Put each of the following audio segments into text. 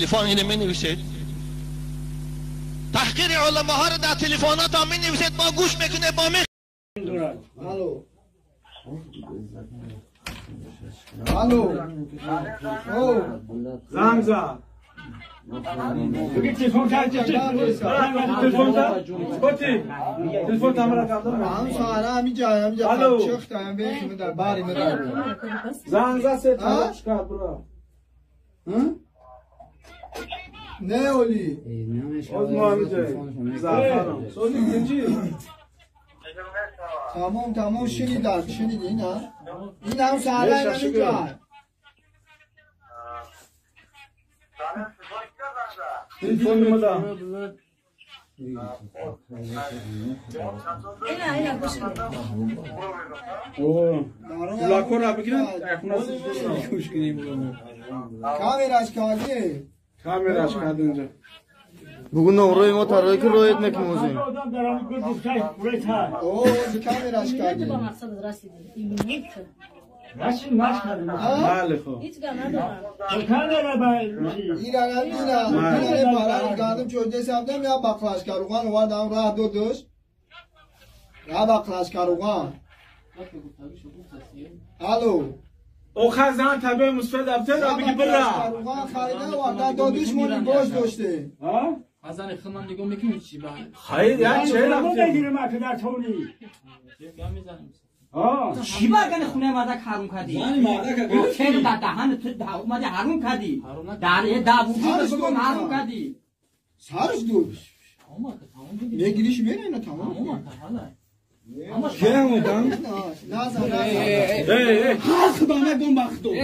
تلفن اینو می نویسید، تحقیر علماء ها رو در تلفنات ها می نویسید، با گوش میکنه با می. الو الو زنگ بگی تلفن کردی، تلفن کتی تلفن تمرا کردم. هم سارا همینجا همینجا چخت هم بهش در باری مدار. زنگ زد سه تا چیکار برو. نه اولی. از ما همینجا. زعفران. سوزی کنجی. تمام تمام شنیدم شنیدی اینا؟ این هم سارا همینجا. تلفن مدام. لاکورا بگیرن گوش کنیم. کامراش کردی؟ کامراش کرد اونجا. بگو نمره ما طراحی که رایت نکنیم. اوه کامراش کردی. بله خب. ایران ایران برای گندم چوده سبدم یا بقلاش کاروان وادم راه دو دوش. را بقلاش کاروان. الو. او خزان تبع مصطفی دفتر را بگی برا. کاروان خریده وادم دو دوش مونی باش داشته. ها؟ خزان خودم نگاه میکنی چی با؟ خیر یا چه رفتی؟ میگیرم که در تونی. چی برگن خونه مردک حروم کردی؟ چرا در دهن تو اومدی حروم کردی؟ در یه دبوجی بگم حروم کردی. سرش دور. میگیریش میره اینا تمام. کی اومدم؟ نه نه ای هر خدا نگم بختو.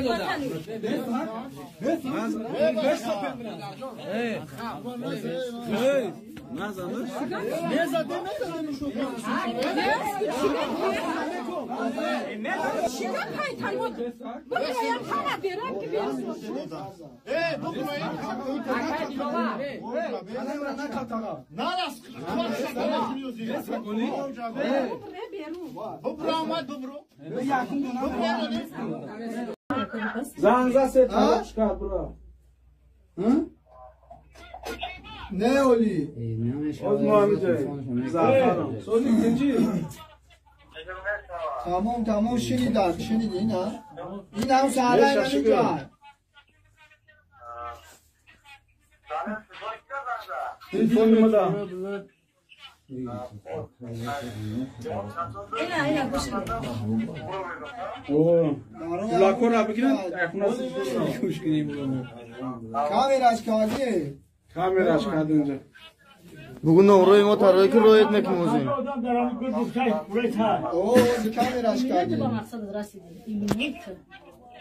زنگ زد سه تا چیکار برو. نه اولی. از ما همینجا. زعفران. سوزی کنجی. تمام تمام شنیدم شنیدی اینا؟ این هم سارا همینجا. تلفن مدام. لاکورا بگیرن گوش کنیم. کامراش کردی؟ کامراش کرد اونجا. بگو نمره ما طراحی که رایت نکنیم. اوه کامراش کردی.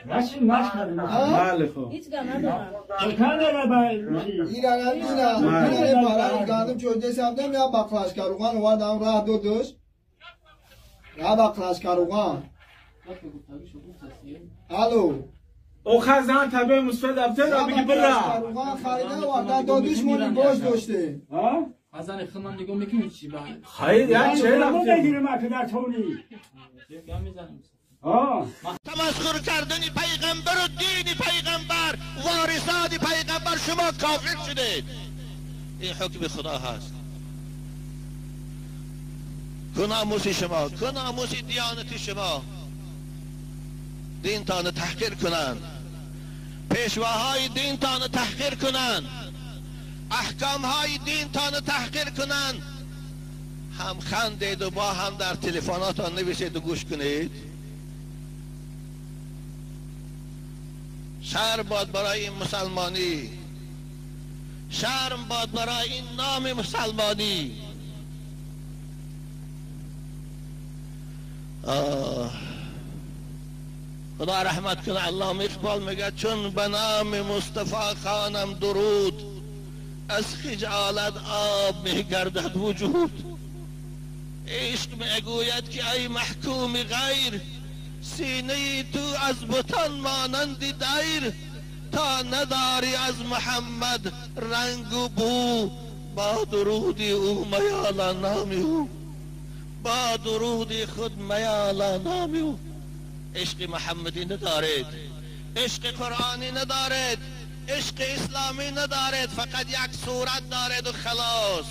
بله خب. ایران ایران ایران برای گندم چوده سبدم یا بقلاش کاروان وادم راه دو دوش. را بقلاش کاروان. الو. او خزان تبع مصطفی دفتر را بگی برا. کاروان خریده وادم دو دوش مونی باش داشته. ها؟ خزان خودم نگاه میکنی چی با؟ خیر یا چه رفتی؟ میگیرم که در تونی. تمسخر کردن پیغمبر و دین پیغمبر، وارثان پیغمبر، شما کافر شدید. این حکم خدا هست. کو ناموس شما، کو ناموس دیانت شما. دینتان تحقیر کنند، پیشواهای دینتان تحقیر کنند، احکامهای دینتان تحقیر کنند. هم خندید و با هم در تلفناتان نویسید و گوش کنید. شرم باد برای این مسلمانی، شرم باد برای این نام مسلمانی. خدا رحمت کنه علامه اقبال میگه چون به نام مصطفی خانم درود، از خجالت آب میگردد وجود. عشق میگوید که ای محکوم غیر، سینه تو از بتان مانند دیر، تا نداری از محمد رنگ و بو، با درود او میالا نام او، با درود خود میالا نام او. عشق محمدی ندارید، عشق قرآنی ندارید، عشق اسلامی ندارد، فقط یک صورت دارد و خلاص.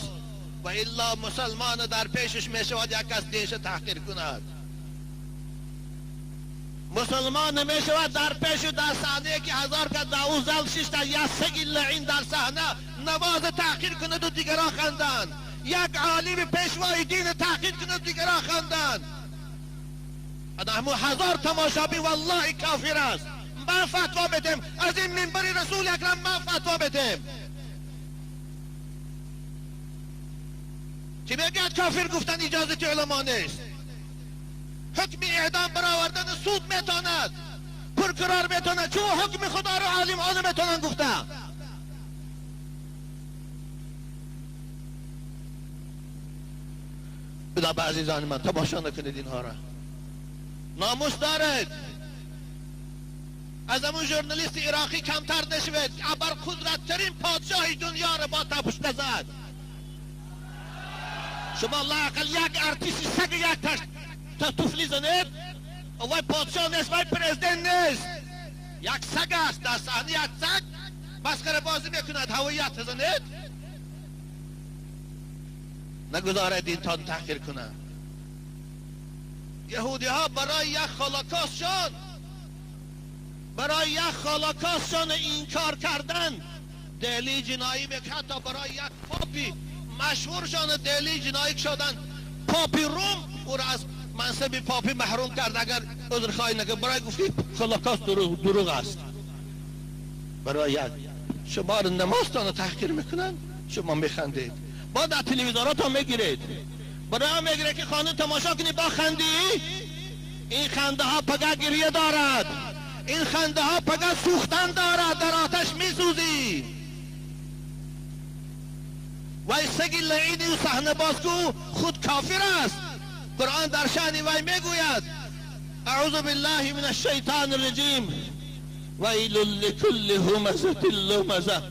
و الا مسلمان در پیشش میشود یک کس دینش تحقیر کند. مسلمان نمیشود در پیش و در صحنه که هزار کس داو زل ششته یک سگ لعین در صحنه نماز تحقیر کند و دیگران خندند. یک عالم پیشوای دین تحقیر کند و دیگران خندند. همو هزار تماشابی والله کافر است. من فتوا بدم از این منبر رسول اکرم، من فتوا بدم که میگه کافر گفتن اجازه علما نیست. حکم اعدام برآوردن سود میتواند، پرقرار میتواند، چون حکم خدا رو عالم ها نمیتونن گفتن. بدا به عزیزان من تماشا نکنید اینها را. ناموس دارد. از همون ژورنالیست عراقی کمتر نشوید، ابر قدرت ترین پادشاه دنیا را با تپش نزد. شما لااقل یک ارتیست سگ یک تفلی زنید، وای پادشاه نیست، وای پرزیدنت نیست، یک سگ است در صحنه، یک سگ مسخره بازی میکند، هویت زنید. نگذارید این تان تحقیر کنند. یهودی ها برای یک خلاکاسشان، برای یک خلاکاسشان انکار کردن دلی جنایی میکرد. حتی برای یک پاپی مشهورشان دلی جنایی شدن، پاپی روم او را از منصب پاپی محروم کرد اگر عذرخواهی نکرد. برای گفتی خلاکاس دروغ است. برای یک شما را نمازتان تحقیر میکنن، شما میخندید، با در تلویزیوناتان میگیرید، برای هم میگیره که خانه تماشا کنی با خندی. این خنده ها پگه گریه دارد، این خنده ها پگه سوختن دارد، در آتش میسوزی. وای سگی لعینی و صحنه بازگو خود کافر است. قرآن در شأن وی میگوید اعوذ بالله من الشیطان الرجیم ویل لکل همزة لمزة.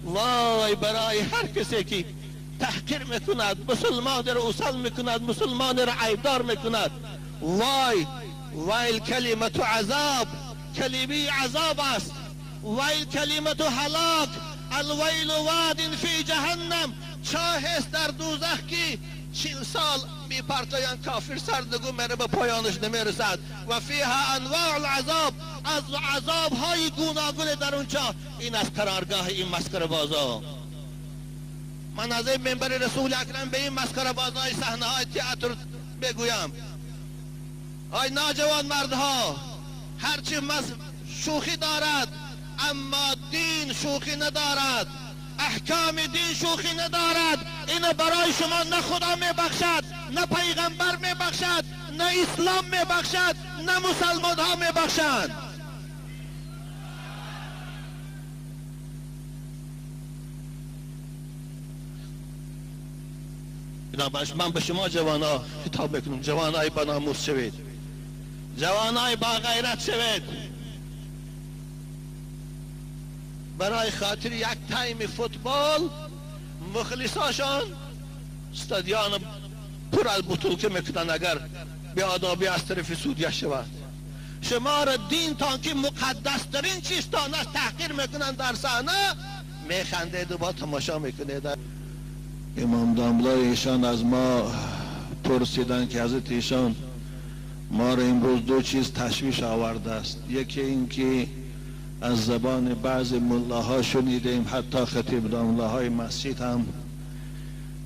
وای برای هر کسی که تحقیر میکند، مسلمان را اوصل میکند، مسلمان را عیبدار میکند. وای ویل کلمت عذاب، کلمه عذاب است. ویل کلمت هلاک، الویل واد فی جهنم. چاه است در دوزخ که 40 سال میپرتایند کافر سرنگون میره، به پایانش نمیرسد. و فیها انواع العذاب، از عذاب های گوناگون در اونجا. این از قرارگاه این مسخره بازا. من از این منبر رسول اکرم به این مسخره بازای صحنه های تئاتر بگویم، آی ناجوان مردها، هرچی شوخی دارد اما دین شوخی ندارد، احکام دین شوخی ندارد. اینو برای شما نه خدا میبخشد، نه پیغمبر میبخشد، نه اسلام میبخشد، نه مسلمان ها میبخشند. من به شما جوان خطاب میکنم، جوانای با ناموس شوید، جوانای با غیرت شوید. برای خاطر یک تایم فوتبال مخلصاشان استادیان پر از بطولکه میکنن اگر بی آدابی از طرف سودیه شود. شما را دین تان که مقدس ترین چیزتان است تحقیر میکنن در صحنه، میخندید و با تماشا میکنید. امام داملای ایشان از ما پرسیدن که حضرت ایشان ما را امروز دو چیز تشویش آورده است. یکی این که از زبان بعض ملاها شنیدیم، حتی خطیب داملاهای مسجد هم،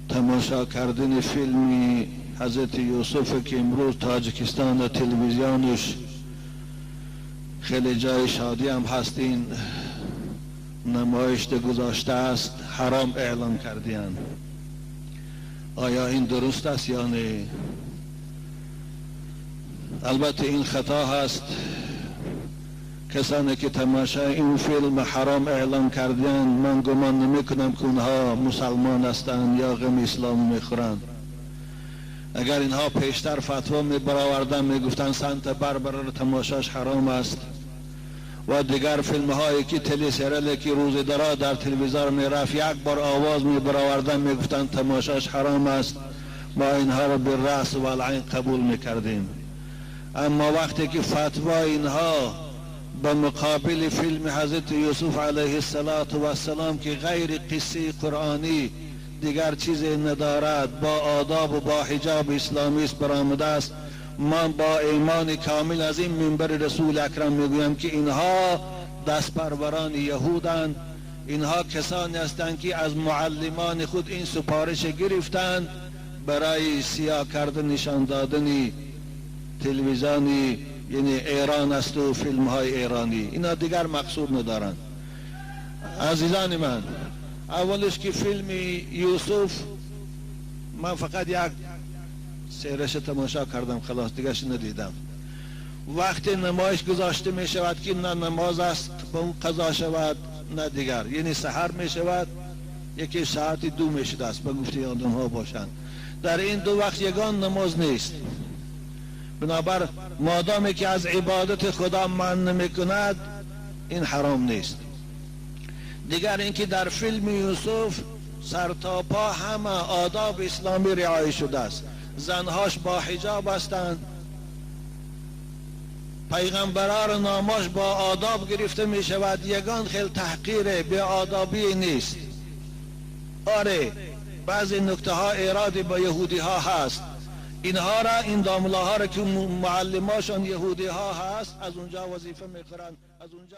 تماشا کردن فیلمی حضرت یوسف که امروز تاجیکستان و تلویزیونش خیلی جای شادی هم هست، این نمایش گذاشته است، حرام اعلام کردیان. آیا این درست است یا نه؟ البته این خطا هست. کسانی که تماشای این فیلم حرام اعلام کردن، من گمان نمی کنم که اونها مسلمان هستند یا غم اسلام میخورند. اگر اینها پیشتر فتوا می برآوردن، می گفتن سنت بربر را تماشاش حرام است و دیگر فیلم هایی که تلی سریالی که روز درا در تلویزیون می رفت یک بار آواز می برآوردن، می گفتن تماشاش حرام است، ما اینها را به رأس و العین قبول می کردیم. اما وقتی که فتوا اینها به مقابل فیلم حضرت یوسف علیه السلام که غیر قصه قرآنی دیگر چیزی ندارد، با آداب و با حجاب اسلامی است برآمده است. من با ایمان کامل از این منبر رسول اکرم میگویم که اینها دست پروران یهودند، اینها کسانی هستند که از معلمان خود این سپارش گرفتند برای سیاه کردن نشان دادن تلویزیونی یعنی ایران است و فیلم های ایرانی. اینا دیگر مقصود ندارند. عزیزان من، اولش که فیلم یوسف من فقط یک سیرش تماشا کردم، خلاص دیگرش ندیدم. وقتی نمایش گذاشته می شود که نه نماز است به اون قضا شود نه دیگر، یعنی سحر می شود، یکی ساعت 2 می شده است به گفته آدم ها باشند. در این دو وقت یگان نماز نیست. بنابر مادامی که از عبادت خدا من نمی کند این حرام نیست. دیگر اینکه در فیلم یوسف سر تا پا همه آداب اسلامی رعایت شده است. زنهاش با حجاب هستند، پیغمبران ناماش با آداب گرفته می شود، یگان خیلی تحقیر به آدابی نیست. آره بعضی نکته ها ایرادی با یهودی ها هست، اینها را این داملاها را که معلماشان یهودی ها هست از اونجا وظیفه میخورند، از اونجا.